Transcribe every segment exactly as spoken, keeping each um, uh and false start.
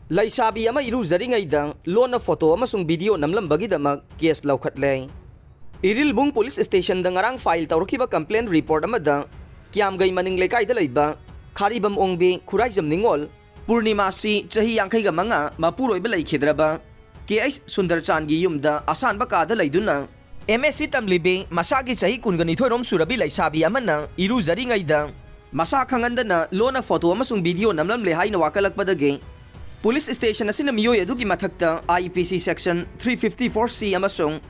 ꯂꯩꯁꯥꯕꯤ ꯑꯃ ꯏꯔꯨꯖꯔꯤꯉꯩꯗ ꯂꯣꯟꯅ ꯐꯣꯇꯣ ꯑꯃꯁꯨꯡ ꯚꯤꯗꯤꯑꯣ ꯅꯝꯂꯝꯕꯒꯤꯗꯃꯛ ꯀꯦꯁ ꯂꯧꯈꯠꯂꯦ꯫ ꯏꯔꯤꯜꯕꯨꯡ ꯄꯨꯂꯤꯁ ꯁ꯭ꯇꯦꯁꯟꯗ ꯉꯔꯥꯡ ꯐꯥꯏꯜ ꯇꯧꯔꯛꯈꯤꯕ ꯀꯝꯄ꯭ꯂꯦꯟ ꯔꯤꯄꯣꯔꯠ ꯑꯃꯗ ꯀ꯭ꯌꯥꯝꯒꯩ ꯃꯅꯤꯡ ꯂꯩꯀꯥꯏꯗ ꯂꯩꯕ ꯈꯥꯔꯤꯕꯝ ꯑꯣꯡꯕꯤ, ꯈꯨꯔꯥꯏꯖꯝ ꯅꯤꯉꯣꯜ, ꯄꯨꯔꯅꯤꯃꯥꯁꯤ ꯆꯍꯤ ꯌꯥꯡꯈꯩꯒ ꯃꯉꯥ, ꯃꯄꯨꯔꯣꯏꯕ ꯂꯩꯈꯤꯗ꯭ꯔꯕ ꯀꯦ ꯑꯩꯆ ꯁꯨꯟꯗꯔꯆꯥꯟꯒꯤ ꯌꯨꯝꯗ ꯑꯁꯥꯟꯕ ꯀꯥꯗ ꯂꯩꯗꯨꯅ ꯑꯦꯝ ꯑꯦꯁ ꯁꯤ ꯇꯝꯂꯤꯕꯤ ꯃꯁꯥꯒꯤ ꯆꯍꯤ ꯀꯨꯟꯒ ꯅꯤꯊꯣꯏꯔꯣꯝ ꯁꯨꯔꯕꯤ ꯂꯩꯁꯥꯕꯤ ꯑꯃꯅ ꯏꯔꯨꯖꯔꯤꯉꯩꯗ ꯃꯁꯥ ꯈꯪꯍꯟꯗꯅ ꯂꯣꯟꯅ ꯐꯣꯇꯣ ꯑꯃꯁꯨꯡ ꯚꯤꯗꯤꯑꯣ ꯅꯝꯂꯝꯂꯦ ꯍꯥꯏꯅ ꯋꯥꯀꯠꯂꯛꯄꯗꯒꯤ ꯄꯨꯂꯤꯁ ꯁ꯭ꯇꯦꯁꯟ ꯑꯁꯤꯅ ꯃꯤꯑꯣꯏ ꯑꯗꯨꯒꯤ ꯃꯊꯛꯇ ꯑꯥꯏ ꯄꯤ ꯁꯤ section three fifty four C ꯑꯃꯁꯨꯡ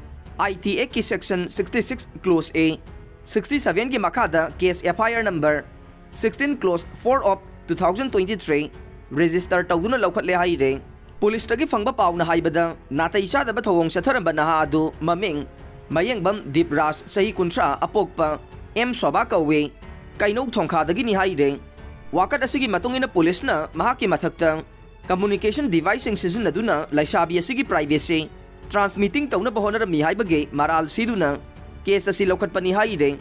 ꯑꯥꯏ ꯇꯤ ꯑꯦꯛꯀꯤ section sixty six clause A, sixty ꯁꯚꯦꯟꯒꯤ ꯃꯈꯥꯗ case F I R number sixteen clause four of two thousand twenty three register ꯇꯧꯗꯨꯅ ꯂꯧꯈꯠꯂꯦ ꯍꯥꯏꯔꯦ꯫ ꯄꯨꯂꯤꯁꯇꯒꯤ ꯐꯪꯕ ꯄꯥꯎꯅ ꯍꯥꯏꯕꯗ, ꯅꯥꯇꯩ ꯆꯥꯗꯕ ꯊꯧꯑꯣꯡ ꯆꯠꯊꯔꯝꯕ ꯅꯍꯥ ꯑꯗꯨ ꯃꯃꯤꯡ ꯃꯌꯦꯡꯕꯝ ꯗꯤꯞꯔꯥꯖ, ꯆꯍꯤ ꯀꯨꯟꯊ꯭ꯔꯥ, ꯑꯄꯣꯛꯄ ꯑꯦꯝ ꯁꯣꯚꯥ ꯀꯧꯏ, ꯀꯩꯅꯧ ꯊꯣꯡꯈꯥꯗꯒꯤꯅꯤ ꯍꯥꯏꯔꯦ꯫ ꯋꯥꯀꯠ ꯑꯁꯤꯒꯤ ꯃꯇꯨꯡ ꯏꯟꯅ ꯄꯨꯂꯤꯁꯅ ꯃꯍꯥꯛꯀꯤ ꯃꯊꯛꯇ ꯀꯝꯃꯨꯅꯤꯀꯦꯁꯟ ꯗꯤꯚꯥꯏꯁꯁꯤꯡ ꯁꯤꯖꯤꯟꯅꯗꯨꯅ ꯂꯩꯁꯥꯕꯤ ꯑꯁꯤꯒꯤ ꯄ꯭ꯔꯥꯏꯚꯦꯁꯤ ꯇ꯭ꯔꯥꯟꯁꯃꯤꯇꯤꯡ ꯇꯧꯅꯕ ꯍꯣꯠꯅꯔꯝꯃꯤ ꯍꯥꯏꯕꯒꯤ ꯃꯔꯥꯜ ꯁꯤꯗꯨꯅ ꯀꯦꯁ ꯑꯁꯤ ꯂꯧꯈꯠꯄꯅꯤ ꯍꯥꯏꯔꯦ꯫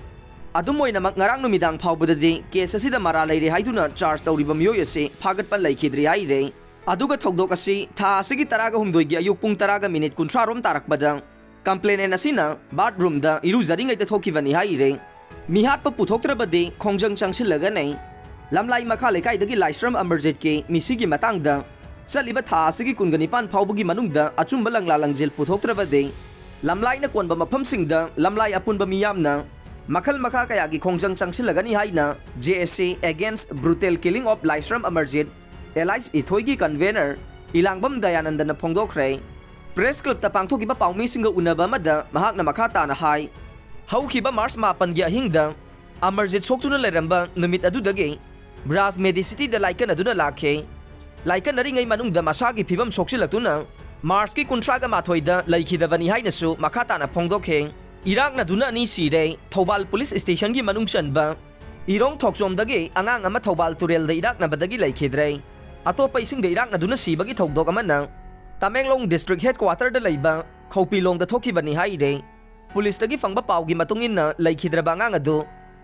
ꯑꯗꯨꯝ ꯑꯣꯏꯅꯃꯛ, ꯉꯔꯥꯡ ꯅꯨꯃꯤꯗꯥꯡ ꯐꯥꯎꯕꯗꯗꯤ ꯀꯦꯁ ꯑꯁꯤꯗ ꯃꯔꯥꯜ ꯂꯩꯔꯦ ꯍꯥꯏꯗꯨꯅ ꯆꯥꯔꯖ ꯇꯧꯔꯤꯕ ꯃꯤꯑꯣꯏ ꯑꯁꯤ ꯐꯥꯒꯠꯄ ꯂꯩꯈꯤꯗ꯭ꯔꯤ ꯍꯥꯏꯔꯦ꯫ ꯑꯗꯨꯒ ꯊꯧꯗꯣꯛ ꯑꯁꯤ ꯊꯥ ꯑꯁꯤꯒꯤ ꯇꯔꯥꯒ ꯍꯨꯝꯗꯣꯏꯒꯤ ꯑꯌꯨꯛ ꯄꯨꯡ ꯇꯔꯥꯒ ꯃꯤꯅꯤꯠ ꯀꯨꯟꯊ꯭ꯔꯥ ꯔꯣꯝ ꯇꯥꯔꯛꯄꯗ ꯀꯝꯄ꯭ꯂꯦꯅꯦꯟ ꯑꯁꯤꯅ ꯕꯥꯠꯔꯨꯝꯗ ꯏꯔꯨꯖꯔꯤꯉꯩꯗ ꯊꯣꯛꯈꯤꯕꯅꯤ ꯍꯥꯏꯔꯦ꯫ ꯃꯤꯍꯥꯠꯄ ꯄꯨꯊꯣꯛꯇ꯭ꯔꯕꯗꯤ ꯈꯣꯡꯖꯪ ꯆꯪꯁꯤꯜꯂꯒꯅꯤ꯫ ꯂꯝꯂꯥꯏ ꯃꯈꯥ ꯂꯩꯀꯥꯏꯗꯒꯤ ꯂꯥꯏꯁ꯭ꯔꯝ ꯑꯃꯔꯖꯤꯠꯀꯤ ꯃꯤꯁꯤꯒꯤ ꯃꯇꯥꯡꯗ ꯆꯠꯂꯤꯕ ꯊꯥ ꯑꯁꯤꯒꯤ ꯀꯨꯟꯒ ꯅꯤꯄꯥꯟ ꯐꯥꯎꯕꯒꯤ ꯃꯅꯨꯡꯗ ꯑꯆꯨꯝꯕ ꯂꯪꯂꯥ ꯂꯪꯖꯦꯜ ꯄꯨꯊꯣꯛꯇ꯭ꯔꯕꯗꯤ ꯂꯝꯂꯥꯏꯅ ꯀꯣꯟꯕ ꯃꯐꯝꯁꯤꯡꯗ ꯂꯝꯂꯥꯏ ꯑꯄꯨꯟꯕ ꯃꯤꯌꯥꯝꯅ ꯃꯈꯜ ꯃꯈꯥ ꯀꯌꯥꯒꯤ ꯈꯣꯡꯖꯪ ꯆꯪꯁꯤꯜꯂꯒꯅꯤ ꯍꯥꯏꯅ J S A Against Brutal Killing of Laishram Amarjit, alias ꯏꯊꯣꯏꯒꯤ ꯀꯟꯚꯦꯅꯔ ꯏꯂꯥꯡꯕꯝ ꯗꯌꯥꯅꯟꯗꯅ ꯐꯣꯡꯗꯣꯛꯈ꯭ꯔꯦ꯫ ꯄ꯭ꯔꯦꯁ ꯀ꯭ꯂꯕꯇ ꯄꯥꯡꯊꯣꯛꯈꯤꯕ ꯄꯥꯎꯃꯤꯁꯤꯡꯒ ꯎꯅꯕ ꯑꯃꯗ ꯃꯍꯥꯛꯅ ꯃꯈꯥ ꯇꯥꯅ ꯍꯥꯏ, ꯍꯧꯈꯤꯕ ꯃꯥꯔꯆ ꯃꯥꯄꯟꯒꯤ ꯑꯍꯤꯡꯗ ꯑꯃꯔꯖꯤꯠ ꯁꯣꯛꯇꯨꯅ ꯂꯩꯔꯝꯕ ꯅꯨꯃꯤꯠ ꯑꯗꯨꯗꯒꯤ ꯕ꯭ꯔꯥꯖ ꯃꯦꯗꯤꯁꯤꯇꯤꯗ ꯂꯥꯏꯀꯠꯅꯗꯨꯅ ꯂꯥꯛꯈꯤ꯫ ꯂꯥꯏꯀꯠꯅꯔꯤꯉꯩ ꯃꯅꯨꯡꯗ ꯃꯁꯥꯒꯤ ꯐꯤꯕꯝ ꯁꯣꯛꯆꯤꯜꯂꯛꯇꯨꯅ ꯃꯥꯔꯆꯀꯤ ꯀꯨꯟꯊ꯭ꯔꯥꯒ ꯃꯥꯊꯣꯏꯗ ꯂꯩꯈꯤꯗꯕꯅꯤ ꯍꯥꯏꯅꯁꯨ ꯃꯈꯥ ꯇꯥꯅ ꯐꯣꯡꯗꯣꯛꯈꯤ꯫ ꯏꯔꯥꯛꯅꯗꯨꯅ ꯑꯅꯤ ꯁꯤꯔꯦ꯫ ꯊꯧꯕꯥꯜ ꯄꯨꯂꯤꯁ ꯁ꯭ꯇꯦꯁꯟꯒꯤ ꯃꯅꯨꯡ ꯆꯟꯕ ꯏꯔꯣꯡ ꯊꯣꯛꯆꯣꯝꯗꯒꯤ ꯑꯉꯥꯡ ꯑꯃ ꯊꯧꯕꯥꯜ ꯇꯨꯔꯦꯜꯗ ꯏꯔꯥꯛꯅꯕꯗꯒꯤ ꯂꯩꯈꯤꯗ꯭ꯔꯦ꯫ ꯑꯇꯣꯞꯄ ꯏꯁꯤꯡꯗ ꯏꯔꯥꯛꯅꯗꯨꯅ ꯁꯤꯕꯒꯤ ꯊꯧꯗꯣꯛ ꯑꯃꯅ ꯇꯃꯦꯡꯂꯣꯡ ꯗꯤꯁꯇ꯭ꯔꯤꯛ ꯍꯦꯗꯀ꯭ꯋꯥꯇꯔꯗ ꯂꯩꯕ ꯈꯧꯄꯤꯂꯣꯡꯗ ꯊꯣꯛꯈꯤꯕꯅꯤ ꯍꯥꯏꯔꯦ꯫ ꯄꯨꯂꯤꯁꯇꯒꯤ ꯐꯪꯕ ꯄꯥꯎꯒꯤ ꯃꯇꯨꯡ ꯏꯟꯅ, ꯂꯩꯈꯤꯗ꯭ꯔꯕ ꯑꯉꯥꯡ ꯑꯗꯨ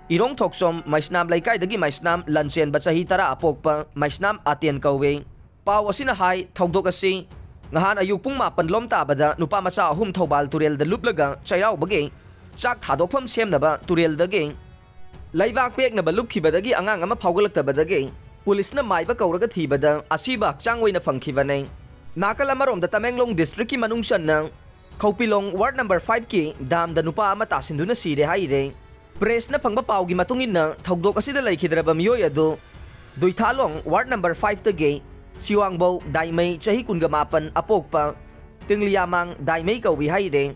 ꯏꯔꯣꯡ ꯊꯣꯛꯆꯣꯝ ꯃꯩꯁꯅꯥꯝ ꯂꯩꯀꯥꯏꯗꯒꯤ ꯃꯩꯁꯅꯥꯝ ꯂꯟꯆꯦꯟꯕ, ꯆꯍꯤ ꯇꯔꯥ, ꯑꯄꯣꯛꯄ ꯃꯩꯁꯅꯥꯝ ꯑꯇꯦꯟ ꯀꯧꯏ꯫ ꯄꯥꯎ ꯑꯁꯤꯅ ꯍꯥꯏ, ꯊꯧꯗꯣꯛ ꯑꯁꯤ ꯉꯍꯥꯟ ꯑꯌꯨꯛ ꯄꯨꯡ ꯃꯥꯄꯟ ꯂꯣꯝ ꯇꯥꯕꯗ ꯅꯨꯄꯥ ꯃꯆꯥ ꯑꯍꯨꯝ ꯊꯧꯕꯥꯜ ꯇꯨꯔꯦꯜꯗ ꯂꯨꯞꯂꯒ ꯆꯩꯔꯥꯎꯕꯒꯤ ꯆꯥꯛ ꯊꯥꯗꯣꯛꯐꯝ ꯁꯦꯝꯅꯕ ꯇꯨꯔꯦꯜꯗꯒꯤ ꯂꯩꯕꯥꯛ ꯄꯦꯛꯅꯕ ꯂꯨꯞꯈꯤꯕꯗꯒꯤ ꯑꯉꯥꯡ ꯑꯃ ꯐꯥꯎꯒꯠꯂꯛꯇꯕꯗꯒꯤ ꯄꯨꯂꯤꯁꯅ ꯃꯥꯏꯕ ꯀꯧꯔꯒ ꯊꯤꯕꯗ ꯑꯁꯤꯕ ꯍꯛꯆꯥꯡ ꯑꯣꯏꯅ ꯐꯪꯈꯤꯕꯅꯤ꯫ ꯅꯥꯀꯜ ꯑꯃꯔꯣꯝꯗ ꯇꯃꯦꯡꯂꯣꯡ ꯗꯤꯁꯇ꯭ꯔꯤꯛꯀꯤ ꯃꯅꯨꯡ ꯆꯟꯅ ꯈꯧꯄꯤꯂꯣꯡ ꯋꯥꯔꯗ ꯅꯝꯕꯔ ꯐꯥꯏꯚꯀꯤ ꯗꯥꯝꯗ ꯅꯨꯄꯥ ꯑꯃ ꯇꯥꯁꯤꯟꯗꯨꯅ ꯁꯤꯔꯦ ꯍꯥꯏꯔꯦ꯫ ꯄ꯭ꯔꯦꯁꯅ ꯐꯪꯕ ꯄꯥꯎꯒꯤ ꯃꯇꯨꯡ ꯏꯟꯅ, ꯊꯧꯗꯣꯛ ꯑꯁꯤꯗ ꯂꯩꯈꯤꯗ꯭ꯔꯕ ꯃꯤꯑꯣꯏ ꯑꯗꯨ ꯗꯨꯏꯊꯥꯂꯣꯡ ꯋꯥꯔꯗ ꯅꯝꯕꯔ ꯐꯥꯏꯚꯇꯒꯤ ꯁꯤꯋꯥꯡꯕꯧ ꯗꯥꯏꯃꯩ, ꯆꯍꯤ ꯀꯨꯟꯒ ꯃꯥꯄꯟ, ꯑꯄꯣꯛꯄ ꯇꯤꯡꯂꯤꯌꯥꯃꯥꯡ ꯗꯥꯏꯃꯩ ꯀꯧꯏ ꯍꯥꯏꯔꯦ꯫